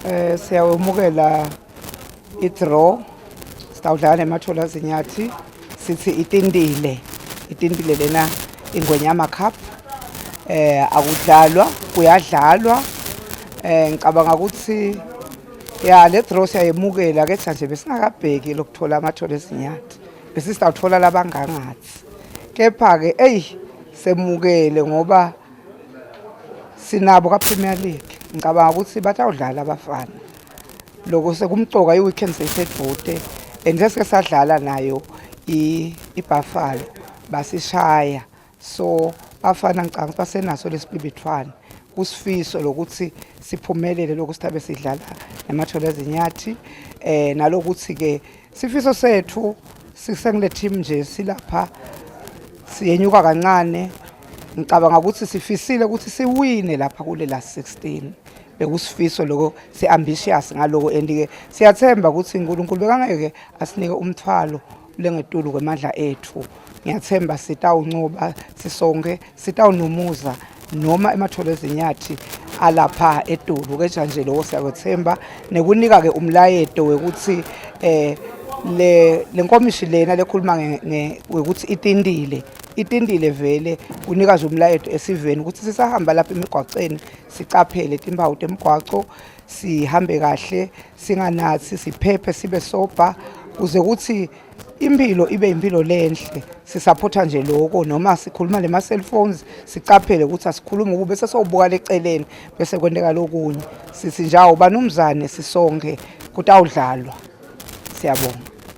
Eh siyawemukela i-draw sitawudlala nemathola zinyathi sithi itintile itintile lena ingwenyama cup eh akudlalwa kuyadlalwa eh ngicabanga ukuthi ya le draw siyayemukela ketha nje besingakabheki lokuthola amathola ezinyathi besisitawuthola labangangathi kepha ke eyi semukele ngoba sinabo ka-Premier League ngicabanga ukuthi batawudlala abafana loko sekumcoka i-weekend seyisedvute and sesike sadlala nayo i-Buffalo basishaya so bafana ngicabanga ukuthi basenaso lesibibithwane kusifiso lokuthi siphumelele lokhu sithabe sidlala namathole ezinyathi eh nalokuthi ke sifiso sethu sisengile team nje silapha siyenyuka kancane ngicabanga ukuthi sifisile ukuthi siwine lapha kule last 16 bekusifiso lokho si-ambitious ngaloko and ke siyathemba ukuthi uNkulunkulu bekangeke asinike umthwalo lengetulu kwemandla ethu ngiyathemba sitawuncoba sisonke sitawunumuza noma emathole ezinyathi alapha etulu keja nje lokho siyakwethemba nekunika ke umlayeto wekuthi eh le lenkomishi lena lekhuluma ngokuthi itintile itintile vele kunika nje umlayeto esiveni ukuthi sisahamba lapha emigwaceni sicaphele timpawu temgwaco sihambe kahle singanathi siphephe sibe soba kuze kuthi impilo ibe impilo lenhle sisaphotha nje lokho noma sikhuluma lema cellphones sicaphele ukuthi asikhulumi ukube bese sowubuka leceleni bese kwenteka lokunye sithi njawo banumzane sisonke kutawudlalwa siyabonga.